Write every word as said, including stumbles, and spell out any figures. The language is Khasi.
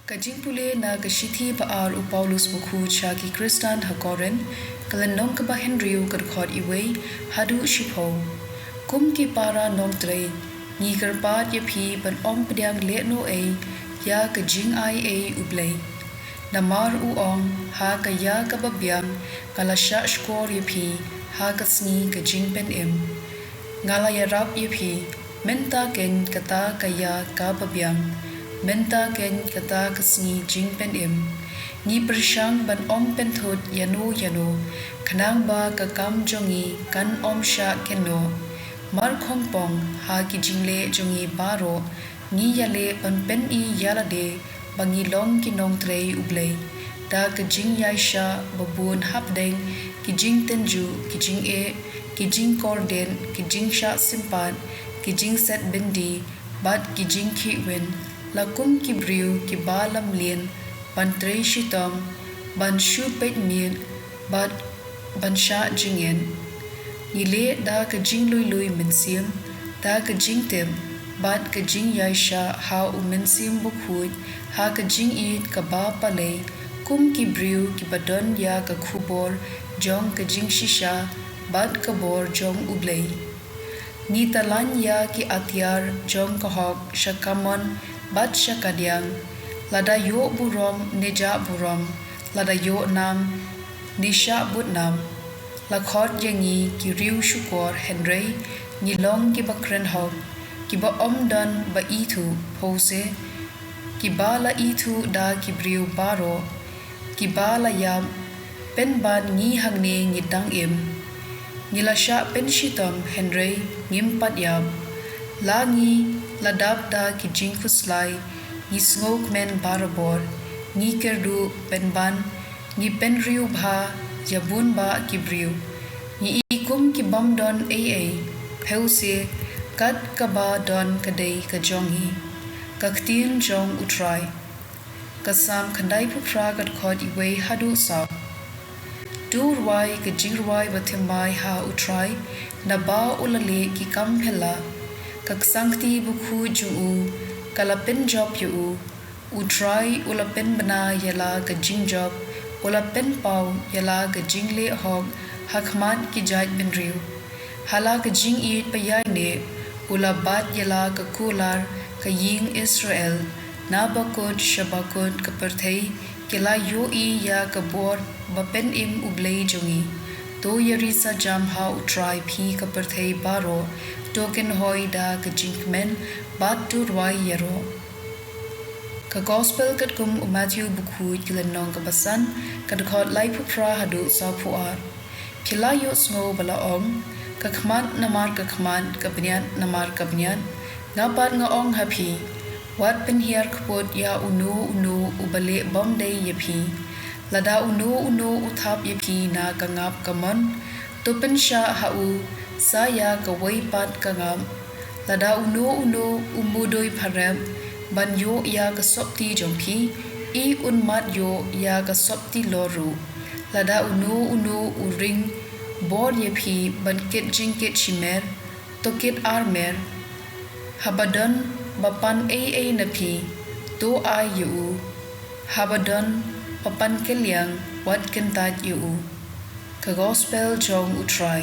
Ka jingpule na ka shithi ba ar u Paulus bakhuid sha ki Khristan ha Korinth, ka lynnong kaba hynriew, ka dkhot wei haduh shiphew. Kum ki para nongtrei, ngi kyrpad ïa phi ban ym pdiang lehnohei ïa ka jingai ei U Blei. Namar u ong, ha ka ïa kaba biang nga la shah shkor ïa phi ha ka sngi ka jingpynim. Nga la ïarap ïa phi, mynta keiñ kata ka ïa kaba biang, mynta keiñ kata ka sngi jingpynim. Ngi pyrshang ban ym pynthut ïano ïano, khnang ba ka kam jong ngi kan ym shah kynnoh. Mar khongpong, ha ki jingleh jong ngi baroh, ngi ïaleh ban pyni ïa lade ba ngi long ki nongtrei U Blei. Da ka jingïaishah babun hapdeng ki jingtynjuh, ki jingeh, ki jingkordit, ki jingshah sympat, ki jingset byndi, bad ki jingkhih win, la kum ki briew kiba lamlien ban trei shitom, ban shu peit miet, bad ban shah jingit. Ngi leh da ka jinglui lui mynsiem, da ka jingtip, bad ka jingïaishah ha U Mynsiem Bakhuid, ha ka jingïeit kaba palei, kum ki briew kiba don ïa ka khubor jong ka jingshisha bad ka bor jong U Blei. Ngi tyllan ïa ki atiar jong ka hok sha kamon bad sha kadiang, lada ïoh burom ne jah burom, lada ïoh nam ne shah bud nam. La khot ïa ngi ki riewshukor, hynrei ngi long kiba kren hok, kiba ym don ba ithuh, phewse, kiba la ithuh da ki briew baroh, kiba la ïap, pynban ngi hangne ngi dang im. Ngi la shah pynshitom, hynrei ngim pat ïap. La ngi la dap da ki jingkhuslai, ngi sngewkmen barabor, ngi kyrduh, pynban ngi pynriew bha ïa bun bah ki briew. Ngi i kum ki bym don ei ei, phewse, kat kaba don ka dei ka jong ngi. Ka ktien jong U Trai. Ka Salm khyndaiphew phra, ka dkhot wei haduh saw. To rwai ka jingrwai bathymmai ha U Trai, naba u la leh ki kam phylla. Ka ksangkti bakhuid jong u ka la pynjop ïa u. U Trai u la pynbna ïa la ka jingjop, u la pynpaw ïa la ka jingleh hok ha khmat ki jaitbynriew. Ha la ka jingïeit ba ïaineh, u la bat ïa la ka kular ka ïing Israel, na bakut sha bakut ka pyrthei ki la ïohi ïa ka bor ba pynim U Blei jong ngi. To ïari sa jam ha U Trai phi ka pyrthei baroh, to kynhoi da ka jingkmen, bad to rwai ïaroh. Ka Gospel katkum u Matthew bakhuid, ka lynnong kaba san, ka dkhot laiphew phra haduh sawphew ar. Phi la ïohsngew ba la ong, ka khmat namar ka khmat, ka bniat namar ka bniat. Nga pat nga ong ha phi, wat pynhiar kput ïa uno uno uba leh bymdei ïa phi. Lada uno uno u thap ïa phi na ka ngap kamon, to pynshah ha u sa ïa kawei pat ka ngap. Lada uno uno u mudui pharep ban ïoh ïa ka sopti jong phi, i un mat ïoh ïa ka sopti lor ruh. Lada uno uno u ring bor ïa phi ban kit jingkit shimer, to kit armer. Haba don ba pan ei ei na phi, to ai ïa u. Haba don ba pan kylliang, wat kyntait ïa u. Ka Gospel jong U Trai.